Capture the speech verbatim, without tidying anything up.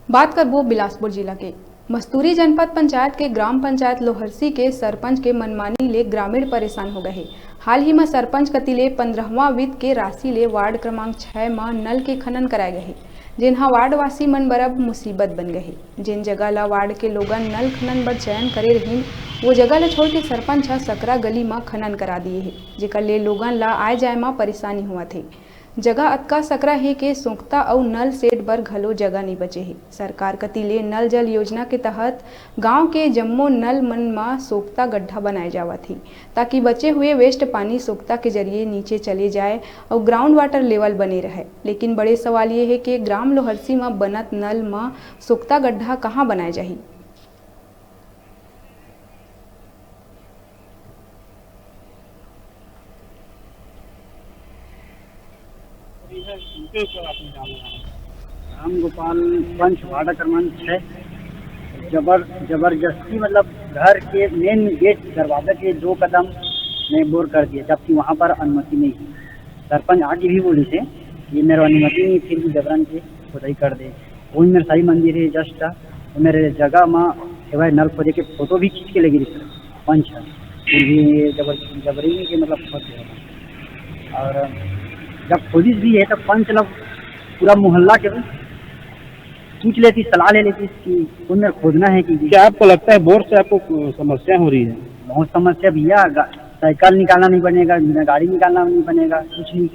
बात करबो बिलासपुर जिला के। मस्तूरी जनपद पंचायत के ग्राम पंचायत लोहरसी के सरपंच के मनमानी ले ग्रामीण परेशान हो गए हे। हाल ही म सरपंच कति ले पंद्रहवां वित्त के राशि ले वार्ड क्रमांक छह म नल के खनन कराए गए हे, जेन ह वार्ड वासी मन बर अब मुसीबत बन गए हे। जेन जगह ल वार्ड के लोगन नल खनन बर चयन करे रहिन, वो जगह ल छोड़ के सरपंच ह सकरा गली म खनन करा दिए हे, जेकर ले लोगन ल आए जाए म परेशानी होवत हे। जगह अतका सकरा हे के सोख्ता अउ नल सेट बर घलो जगह नइ बचे हे। सरकार कति ले नल जल योजना के तहत गांव के जम्मो नल मन म सोख्ता गड्ढा बनाए जावत हे, ताकि बचे हुए वेस्ट पानी सोख्ता के जरिए नीचे चले जाए अउ ग्राउंड वाटर लेवल बने रहय। लेकिन बड़े सवाल ये हे के ग्राम लोहरसी म बनत नल म सोख्ता गड्ढा कहां बनाए जाही? राम गोपाल, पंच, वार्ड क्रमांक छः। जबर जबरदस्ती, मतलब, घर के मेन गेट, दरवाजा के दो कदम में बोर कर दिया, जबकि वहाँ पर अनुमति नहीं है। सरपंच आके भी बोली थे, ये मेरा अनुमति नहीं, फिर भी जबरन के खुदाई कर दे। वही मेरे साई मंदिर है जस्ट, वो मेरे जगह में सेवाए नल खोदे के फोटो भी खींच के लगी रही सरपंच है, फिर भी ये जबर जबरी नहीं कि, मतलब, खोद दे। और जब खोदिस भी है तो पंच लोग पूरा मोहल्ला के पूछ लेती, सलाह ले लेती कि कौन मेरे खोदना है कि क्या आपको लगता है बोर से आपको समस्या हो रही है? बहुत समस्या भैया, गा- साइकिल निकालना नहीं बनेगा, गाड़ी निकालना नहीं बनेगा, कुछ नहीं।